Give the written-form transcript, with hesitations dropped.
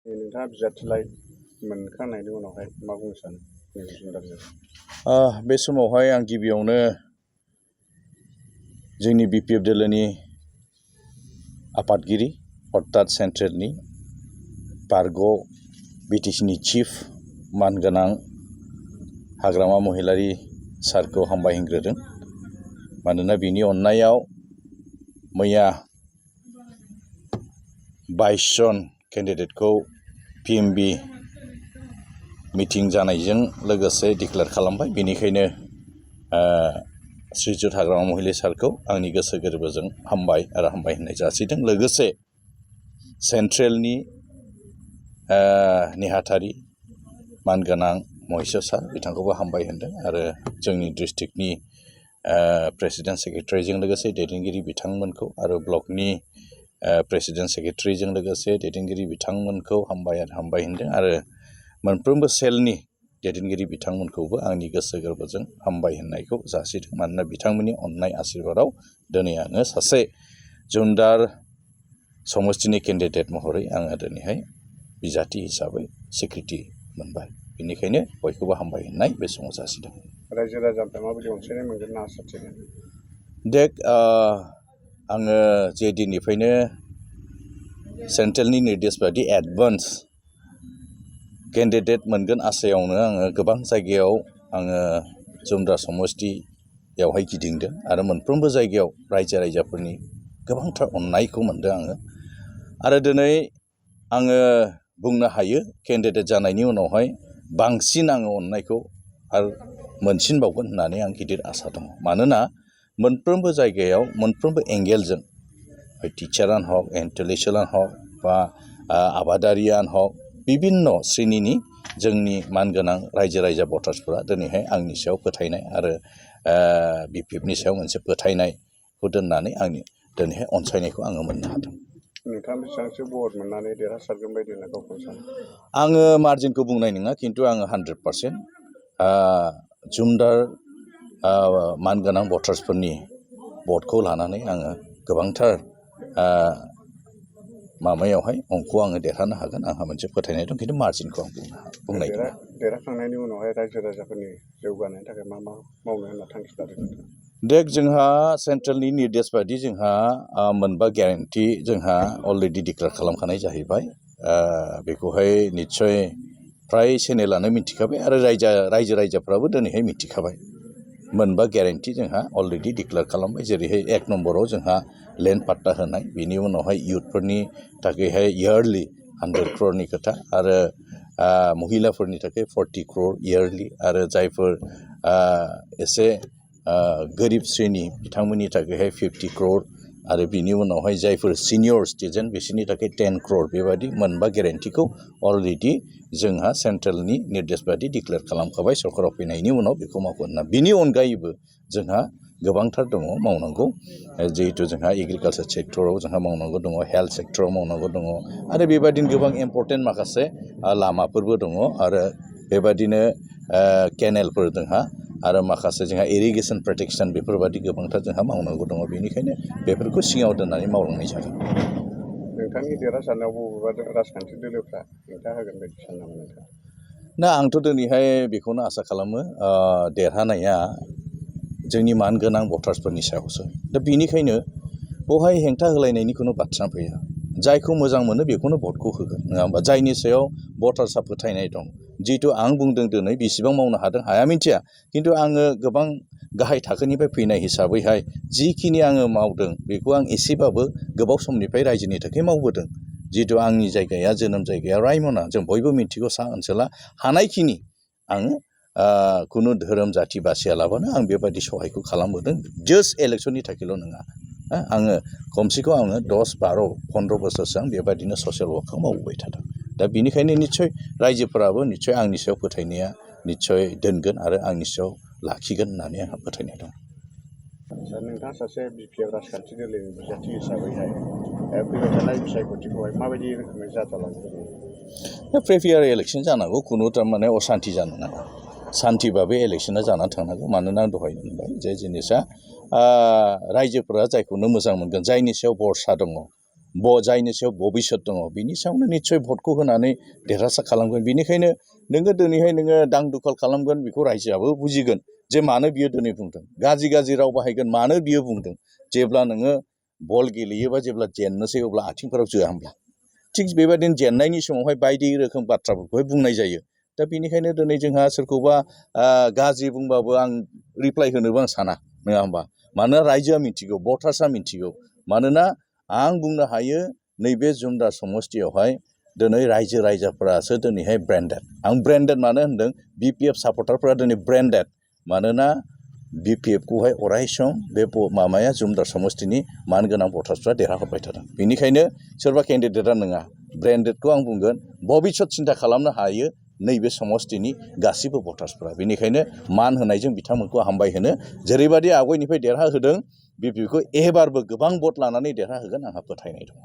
नोंथाङा बिजाथिलाय मोनखांनायनि उनावहाय मा बुंनो सानो जुनारजों? बे समावहाय आं गिबियावनो जोंनि बिपिएफ दोलोनि आफादगिरि अर्थात सेन्ट्रेलनि बारग' बिटिसिनि चिफ मानगोनां हाग्रामा महिलारि सारखौ हामबाय होनग्रोदों। मानोना बिनि अननायाव मैया 22 जन केन्डिडेटखौ पिएमबि मिटिं जानायजों लोगोसे डिक्लेयार खालामबाय। बेनिखायनो श्रीजुत हाग्रामा महिलारि सारखौ आंनि गोसो गोरबोजों हामबाय होननाय जासिदों। लोगोसे सेन्ट्रेलनि नेहाथारि मानगोनां महिसर सार बिथांखौबो हामबाय होनदों आरो जोंनि डिस्ट्रिक्टनि प्रेसिडेन्ट सेक्रेटारिजों लोगोसे दैदेनगिरि बिथांमोनखौ आरो ब्लकनि प्रेसिडेन्ट सेक्रेटारिजों लोगोसे दैदेनगिरि बिथांमोनखौ हामबाय होनदों आरो मोनफ्रोमबो सेलनि दैदेनगिरि बिथांमोनखौबो आंनि गोसो गोरबोजों हामबाय होननायखौ जासिदों। मानोना बिथांमोननि अननाय आशीर्बादाव दिनै आङो सासे जुनार समष्टिनि केन्डिडेट महरै आङो दिनैहाय बिजाथि हिसाबै स्वीकृति मोनबाय। बेनिखायनो बयखौबो हामबाय होननाय बे समाव जासिदों। रायजो राजाफ्रा माबायदि अनसायनाय मोनगोन ना आसा थिदों? आङो जे दिननिफ्रायनो सेन्ट्रेलनि निर्देश बायदि एडभान्स केन्डिडेट मोनगोन आसायावनो आङो गोबां जायगायाव आङो जुमदा समष्टियावहाय गिदिंदों आरो मोनफ्रोमबो जायगायाव रायजोफोरनि गोबांथार अननायखौ मोनदों आङो। आरो दिनै आङो बुंनो हायो केन्डिडेट जानायनि उनावहाय बांसिन आङो अननायखौ आरो मोनसिनबावगोन होननानै आं गिदिर आसा दङ। मानोना मोनफ्रोमबो जायगायाव मोनफ्रोमबो एंगेलजों टिचारानो हक इन्टेलेक्सुवेलानो हक बा आबादारियानो हक बिभिन्न श्रेणिनि जोंनि मानगोनां रायजो भटार्सफोरा दिनैहाय आंनि सायाव फोथायनाय आरो बिपिएफनि सायाव मोनसे फोथायनायखौ दोननानै आंनि दिनैहाय अनसायनायखौ आङो मोननो हादों। नोंथाङा बेसेबांसो भट मोननानै देरहासारगोन बायदि होनना गावखौ सानो? आङो मार्जिनखौ बुंनाय नङा, खिन्थु आङो 100% जुमदार मानगोनां भटार्सफोरनि भटखौ लानानै आङो गोबांथार माबायावहाय अंखौ आङो देरहानो हागोन आंहा मोनसे फोथायनाय दं, खिन्थु मार्जिनखौ आं बुंनाय नङा। देरहाखांनायनि उनावहाय रायजो राजाफोरनि जौगानायनि थाखाय मा मावनो होनना थांखि लादों नोंथाङा? जोंहा सेन्ट्रेलनि निर्देश बायदि जोंहा मोनबा ग्यारेन्टि जोंहा अलरेडि डिक्लेयार खालामखानाय जाहैबाय। बेखौहाय निस्सय फ्राय चेनेलानो मिथिखाबाय आरो रायजोफ्राबो दिनैहाय मिथिखाबाय। मोनबा ग्यारेन्टि जोंहा अलरेडि डिक्लेयार खालामबाय। जेरैहाय 1 नम्बराव जोंहा लेन्ड पाट्टा होनाय, बिनि उनावहाय इयुथफोरनि थाखायहाय इयारलि 100 crore खोथा आरो महिलाफोरनि थाखाय 40 crore इयारलि आरो जायफोर एसे गोरिब श्रेणी बिथांमोननि थाखायहाय 50 crore आरो बिनि उनावहाय जायफोर सिनियर सिटिजेन बिसोरनि थाखाय 10 crore बेबायदि मोनबा ग्यारेन्टिखौ अलरेडि जोंहा सेन्ट्रेलनि निर्देश बायदि डिक्लेयार खालामखाबाय। सरकाराव फैनायनि उनाव बेखौ मावगोन होनना। बिनि अनगायैबो जोंहा गोबांथार दङ मावनांगौ। जिहेतु जोंहा एग्रिकालसार सेक्टराव जोंहा मावनांगौ दङ, हेल्थ सेक्टराव मावनांगौ दङ आरो बेबायदिनो गोबां इम्परटेन्ट माखासे लामाफोरबो दङ आरो बेबायदिनो केनेलफोर जोंहा आरो माखासे जोंहा इरिगेसन प्रटेक्सन बेफोरबायदि गोबांथार जोंहा मावनांगौ दङ। बेनिखायनो बेफोरखौ सिगाङाव दोननानै मावलांनाय जागोन। नोंथांनि देरहासारनायाव बबेबा राजखान्थि दोलोफ्रा हेंथा होगोन बायदि सानो नामा नोंथाङा? आंथ' दिनैहाय बेखौनो आसा खालामो देरहानाया जोंनि मानगोनां भटार्सफोरनि सायावसो। बेनिखायनो बेवहाय हेंथा होलायनायनि खुनु बाथ्रा फैया। जायखौ मोजां मोनो बेखौनो भटखौ होगोन, नङा होमबा? जायनि सायाव भटार्सआ फोथायनाय दं। जिहेतु आं बुंदों दिनै बेसेबां मावनो हादों हाया मिथिया, खिन्थु आङो गोबां गाहाय थाखोनिफ्राय फैनाय हिसाबैहाय जिखिनि आङो मावदों बेखौ आं एसेबाबो गोबाव समनिफ्राय रायजोनि थाखाय मावबोदों। जिहेतु आंनि जायगाया जोनोम जायगाया रायमना, जों बयबो मिथिगौ सा ओनसोला। हानायखिनि आङो खुनु धोरोम जाथि बासियालाबानो आं बेबायदि सहायखौ खालामबोदों। जास्ट इलेक्सननि थाखायल' नङा, आङो खमसेखम 10, 12, 15 बोसोरसो आं बेबायदिनो ससियेल वार्कखौ मावबोबाय थादों। दा बेनिखायनो निस्सय रायजोफोराबो निस्सय आंनि सायाव फोथायनाया निस्सय दोनगोन आरो आंनि सायाव लाखिगोन होननानै आंहा फोथायनाय दं। नोंथाङा सासे बिपिएफ राजखान्थि दोलोनि बिजाथि हिसाबैहाय फैबाय थानाय बिसायख'थिखौहाय माबायदि रोखोमै जाजालांगोन? प्रिफेयार इलेक्सन जानांगौ, खुनु थारमाने असान्थि जानो नाङा। सान्थिबाबो इलेक्सना जानानै थांनांगौ। मानोना दहाय होनबाय जे जिनिसा रायजोफोरा जायखौनो मोजां मोनगोन, जायनि सायाव भरसा दङ, जायनि सायाव भबिष्यत दङ बिनि सायावनो निस्सय भटखौ होनानै देरहासार खालामगोन। बेनिखायनो नोङो दिनैहाय नोङो दां दुखाल खालामगोन बेखौ रायजोआबो बुजिगोन जे मानो बियो दिनै बुंदों, गाज्रि राव बाहायगोन मानो बियो बुंदों। जेब्ला नोङो बल गेलेयोबा जेब्ला जेननोसै अब्ला आथिंफोराव जोआ होमब्ला थिग बेबायदिनो जेननायनि समावहाय बायदि रोखोम बाथ्राफोरखौहाय बुंनाय जायो। दा बेनिखायनो दिनै जोंहा सोरखौबा गाज्रि बुंबाबो आं रिप्लाइ होनोबो आं साना, नङा होमबा? मानोना रायजोआ मिथिगौ, भटार्सआ मिथिगौ। मानोना आं बुंनो हायो नैबे जुमदा समस्तियावहाय दिनै रायजो राजाफोरासो दिनैहाय ब्रेन्डेड। आं ब्रेन्डेड मानो होनदों, BPF सापर्टारफोरा दिनै ब्रेन्डेड। मानोना BPFखौहाय अराय सम बे माबाया जुमदा समस्तिनि मानगोनां भटार्सफ्रा देरहाहरबाय थादों। बेनिखायनो सोरबा केन्डिडेटआ नङा, ब्रेन्डेडखौ आं बुंगोन भबिष्यत सिन्था खालामनो हायो नैबे समस्तिनि गासिबो भटार्सफ्रा। बेनिखायनो मान होनायजों बिथांमोनखौ हामबाय होनो, जेरैबायदि आवगायनिफ्राय देरहाहोदों BPFखौ एबारबो गोबां भट लानानै देरहाहोगोन आंहा फोथायनाय दङ।